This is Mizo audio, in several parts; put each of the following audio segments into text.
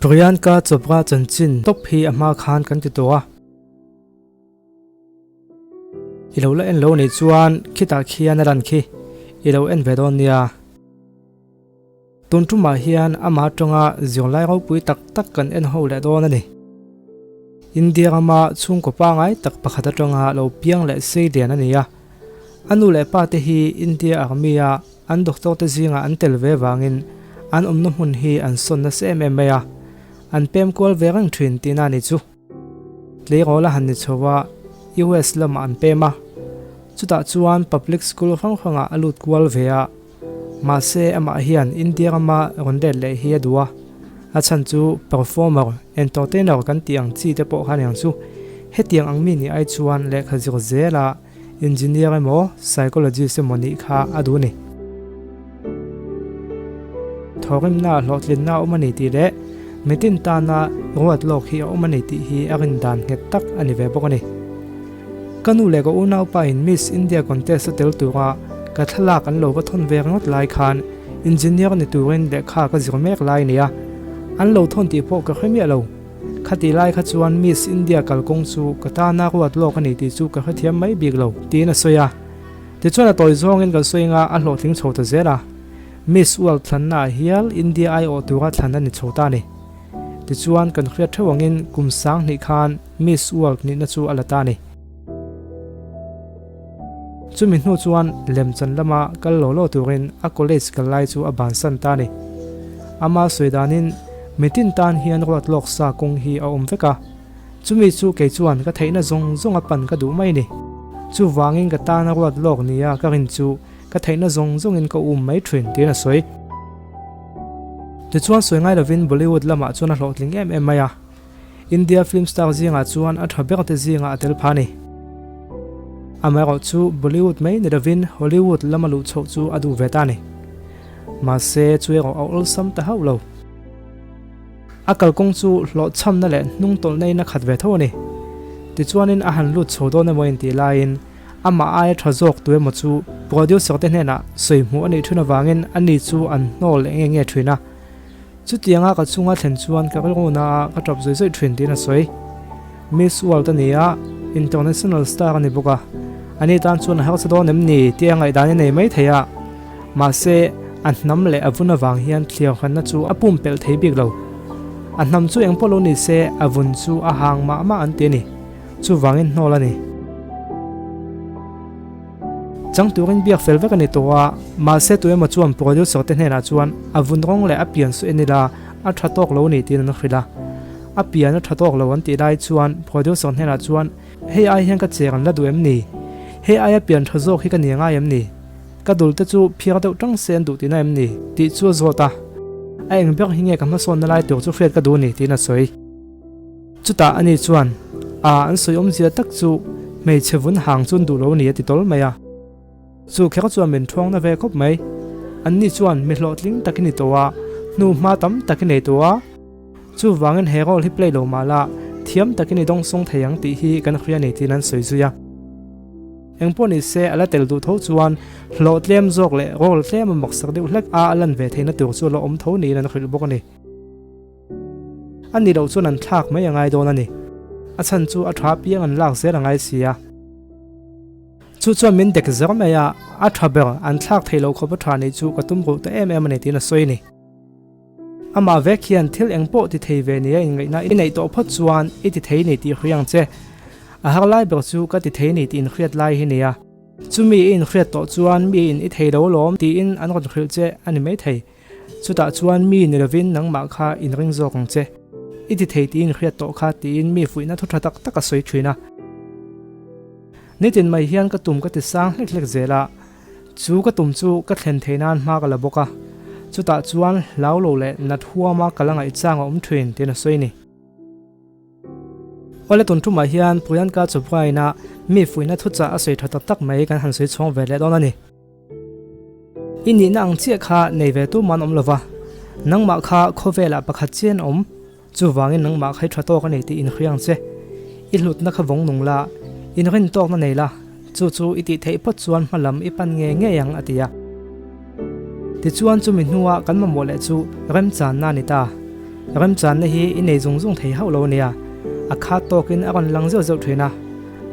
Priyanka Chopra chanchin tawp hi a hma khan kan ti tawh a. I lo la en lo nih chuan khitah khian a lan khi i lo en ve dawn nia. Tun tumah hian ama atanga zirlai ropui tak tak kan en ho leh dawn a ni. India rama chhungkaw pangai tak pakhat atanga lo piang leh sei lian a ni a. A nu leh pa te hi India Army a an doctor te zingah an tel ve vangin an awmna hmun hi an sawn nasa em em mai a, an pem kual ve reng thin tihna a ni chu. Tleirawl a han ni chho a, US lamah an pem a, chutah chuan public school hrang hrangah a lut kual ve a, mahse amah hian India rama rawn let leh hi a duh a, a chhan chu performer, entertainer kan tih ang chi te pawh kha aniang chu, hetiang ang mi nih ai chuan lehkha zir zela Engineer emaw Psychologist emaw nih kha a duh a ni. Thawhrimna hlawhtlinna a awm a ni tih leh mitin tana ruat lawk hi a awm a ni tih hi a rindan nghet tak a ni ve bawk a ni. Ka nu leh ka unaupa in Miss India contest a tel tura ka thlalak an lo va thawn ve ringawt lai khan Engineer ni turin lehkha ka zir mek lai a ni a, an lo thawn tih pawh ka hre miah lo. Khati lai kha chuan Miss India kalkawng chu ka tana ruat lawk a ni tih chu ka hrethiam mai bik lo, tiin a sawi a. Tichuan a tawi zawngin kan sawi anga a hlawhtling chho ta zel a. Miss World thlanna ah hial India aiawh tura thlan a ni chho ta a ni. Tichuan kan hriat theuh angin kum 2000 khan Miss World nihna chu a la ta a ni. Chumi hnu chuan lemchan lama kal law law turin a college kal lai chu a bansan ta a ni. Ama sawi danin mitin tan hian ruat lawk sa kawng hi a awm vek a, chumi chu kei chuan ka theihna zawng zawng a pan ka duh mai a ni. Chuvangin ka tana ruat lawk nia ka rin chu ka theihna zawng zawngin ka um mai thin tiin a sawi. Tichuan sawi ngai lovin Bollywood lamah chuan a hlawhtling em em mai a. India film star zingah chuan a tha ber te zingah a tel pha a ni. Amaherawh chu Bollywood mai ni lovin Hollywood lama luh chhoh chu a duh ve ta a ni. Mahse chu erawh a awlsam ta hauh lo. A kalkawng chu hlawhchhamna leh hnungtawlh neiin a khat ve tho a ni. Tichuanin a han lut chho dawn emaw intih laiin amah aia tha zawk tu emaw chu producer te hnenah sawi hmuh a nih thin avangin ani chu an hnawl leh nge nge thin a. Chutianga ka chunga thlen chuan ka rilruna ah ka tap zawih zawih thin tiin a sawi. Miss World a ni a, International star a ni bawk a, ani tan chuan a harsa dawn em ni tia ngaihdan i nei mai thei a. Mahse, a hnam leh a vun avang hian thliar hranna chu a pumpelh thei bik lo. A hnam chu engpawh lo ni se, a vun chu a hang mah mah an ti a ni. Chuvangin hnawl a ni. Chang turin biak fel vek a ni tawh a, mahse tu emaw chuan producer te hnenah chuan a vun rawng leh a pian su en ila a tha tawk lo ni tiin an hrilh a. A pian a tha tawk lo an tih lai chuan producer hnenah chuan hei ai hian ka cher an la duh em ni? Hei aia pian tha zawk hi ka ni angai em ni? Ka dul te chu phiar deuh tang se an duh tihna em ni? tih chu a zawt a. A eng ber hi nge ka hmasawnna lai tur chu hriat ka duh ni tiin a sawi. Chutah ani chuan, A, an sawi awmzia tak chu hmeichhe vun hang chu an duh lo ni a ti tawl mai a. Chu kher chuan min thuang na ve khawp mai. Anni chuan mi hlawhtling tak i ni tawh a, hnu hma tam tak i nei tawh a. Chuvangin he role hi play lo mah la, thiam takin i dawngsawng thei ang tih hi kan hria ni tiin an sawi zui a. Engpawh ni se, a la tel duh tho chuan hlawh tlem zawk leh role tlem a maksak deuh hlek a a lan ve theihna tur chu a la awm tho niin an hrilh bawk a ni. A ni loh chuan an thlak mai a ngai dawn a ni. A chhan chu a tha piang an lak zel a ngai si a. Chu chuan min dek zer mai a, a tha ber an thlak theih loh khawp a tha nih chu ka tum ruh ta em em a ni tiin a sawi a ni. Amah vek hian thil eng pawh ti thei ve nia inngaihna i neih tawh phawt chuan i ti thei ni tih hria ang che. A har lai ber chu ka ti thei ni tih inhriat lai hi nia. Chumi i inhriat tawh chuan miin i thei lo lawm tiin an rawn hrilh che a ni maithei. Chutah chuan mi ni lovin nangmah kha inring zawk ang che. I ti thei tiin hriat tawh kha tiin mi fuihna thu tha tak tak a sawi thin a. Nitin mai hian ka tum ka ti sang hlek hlek zel a, chu ka tum chu ka thlen thei nan hma ka la bawk a. Chutah chuan hlau lo leh nat huama ka la ngaihchang a awm thin tiin a sawi a ni. Awle tun tumah hian Priyanka Chopra-ina mi fuihna thuchah a sawi tha tak tak mai kan han sawi chhuang ve leh dawn a ni. I nihna ang chiah kha nei ve tu man awm lova, nangmah kha khawvelah pakhat chian awm, chuvangin nangmah kha i tha tawk a ni tih inhria ang che. I hlutna kha vawng nung la, inrin tawkna nei la, chu chu i tih theih phawt chuan hma lam i pan ngei ngei ang a ti a. Tichuan chumi hnua kan mamawh leh chu remchanna a ni ta. Remchanna hi i nei zung zung thei hauh lo ania, a khat tawkin a rawn lang zeuh zeuh thin a,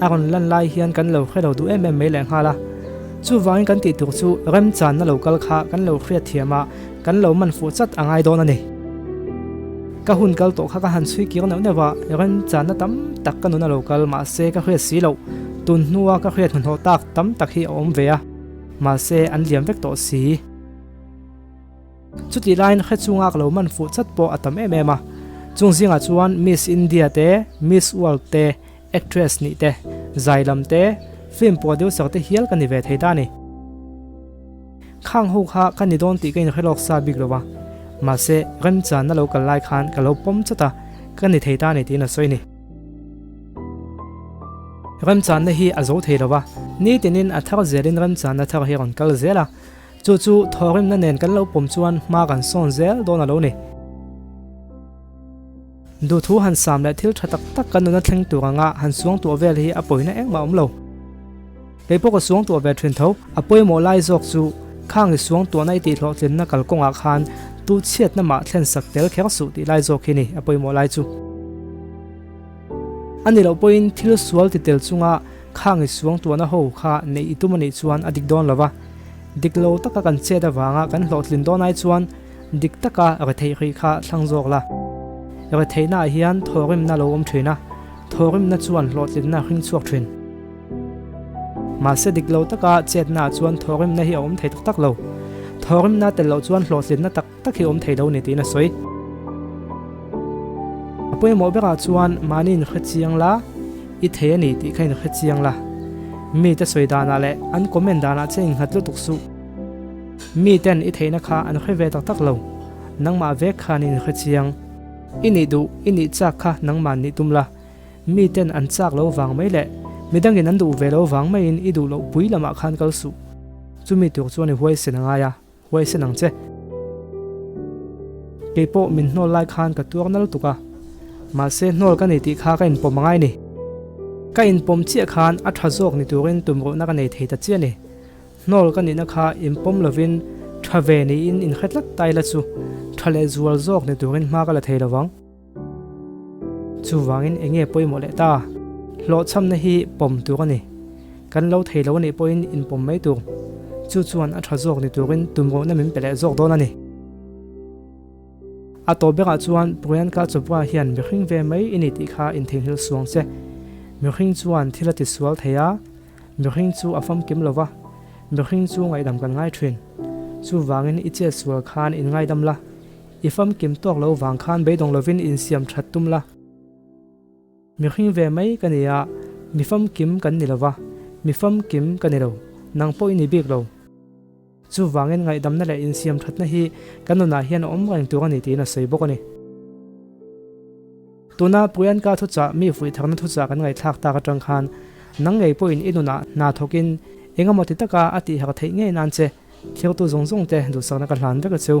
a rawn lan lai hian kan lo hre lo duh em em mai lehnghal a. Chuvangin kan tih tur chu remchanna lo kal kha kan lo hriat thiam a, kan lo man fuh chat a ngai dawn a ni. Ka hun kal tawh kha ka han chhui kir neuh neuh a, remchanna tam tak ka nun a lo kal mahse ka hriat si loh, tun hnua ka hriat hnahnawh tak tam tak hi a awm ve a, mahse an liam vek tawh si. Chutih laiin hre chunga ka lo man fuh chat pawh a tam em em a, chung zingah chuan Miss India te, Miss World te, Actress nih te, zai lam te, film producer te hial ka ni ve thei ta a ni. Khang ho kha ka ni dawn tih ka inhre lawk sa bik lo a, mahse remchanna lo kal lai khan ka lo pawm chat a, ka ni thei ta a ni tiin a sawi a ni. Remchanna hi a zo thei lo a, nitinin a thar zelin remchanna thar hi a rawn kal zel a, Chu chu thawhrimna nen kan lo pawm chuan hma kan sawn zel dawn a lo ni. Duhthu han sam leh thil tha tak tak kan nuna thleng tur anga han suang tuah vel hi a pawina engmah a awm lo. Kei pawh ka suang tuah ve thin tho. A pawimawh lai zawk chu khang i suang tuahna i tihhlawhtlinna kalkawngah khan tu chhiatna mah thlen sak tel kher suh tih lai zawk hi ni a pawimawh lai chu. A ni loh pawhin thil sual ti tel chunga Khang i suangtuahna ho kha neih i tum a nih chuan a dik dawn lo va, dik lo taka kan chet avanga kan hlawhtlin dawn ai chuan dik taka retheih rih kha thlang zawk la. Retheihnaah hian thawhrimna lo awm thin a, thawhrimna chuan hlawhtlinna hring chhuak thin. Mahse dik lo taka chetnaah chuan thawhrimna hi a awm thei tak tak lo. Thawhrimna tel loh chuan hlawhtlinna tak tak hi awm thei lo ni tiin a sawi. A pawimawh berah chuan mahni inhre chiang la, i thei a ni tih kha inhre chiang la. Mite sawi danah leh an comment danah che innghat lutuk suh. Miten i theihna kha an hre ve tak tak lo, nangmah vek khan i inhre chiang. I nih duh, i nih chak kha nangmah nih tum la. Miten an chak lo vang mai leh midangin an duh ve lo vang maiin i duh loh pui lamah khan kal suh. Chumi tur chuan i huaisen a ngai a. Huaisen ang che. Kei pawh min hnawl lai khan ka tuar nal tuk a, mahse hnawl ka nei tih kha ka inpawm angai ni. Ka inpawm chiah khan a tha zawk ni turin tumruhna ka nei thei ta chiah ni. Hnawl ka nihna kha inpawm lovin tha ve niin inhre tlat ta ila chu tha leh zual zawk ni turin hma ka la thei lovang. Chuvangin eng nge pawimawh leh ta? Hlawhchhamna hi pawm tur a ni. Kan lo thei lo a nih pawhin inpawm mai tur. Chu chuan a tha zawk ni turin tumruhna min pe leh zawk dawn a ni. A tawp berah chuan Priyanka Chopra hian mihring ve mai i ni tih kha intheihnghilh suang che. Mihring chuan thil a tisual thei a, mihring chu a famkim lo va, mihring chu ngaihdam kan ngai thin. Chuvangin i chetsual khan inngaidam la. I famkim tawk lo vang khan beidawng lovin insiam that tum la. Mihring ve mai ka ni a, mi famkim kan ni lo va, mi famkim ka ni lo, nang pawh i ni bik lo. Chuvangin ngaihdamna leh insiam thatna hi kan nunah hian a awm reng tur a ni tiin a sawi bawk a ni. Tuna Priyanka thuchah mi fuihtharna thuchah kan ngaihthlak tak atang khan nang ngei pawhin i nunah hna thawkin engemaw ti taka a tihharh theih ngei nan che Thiltu zawng zawng te duhsakna ka hlan vek a cheu.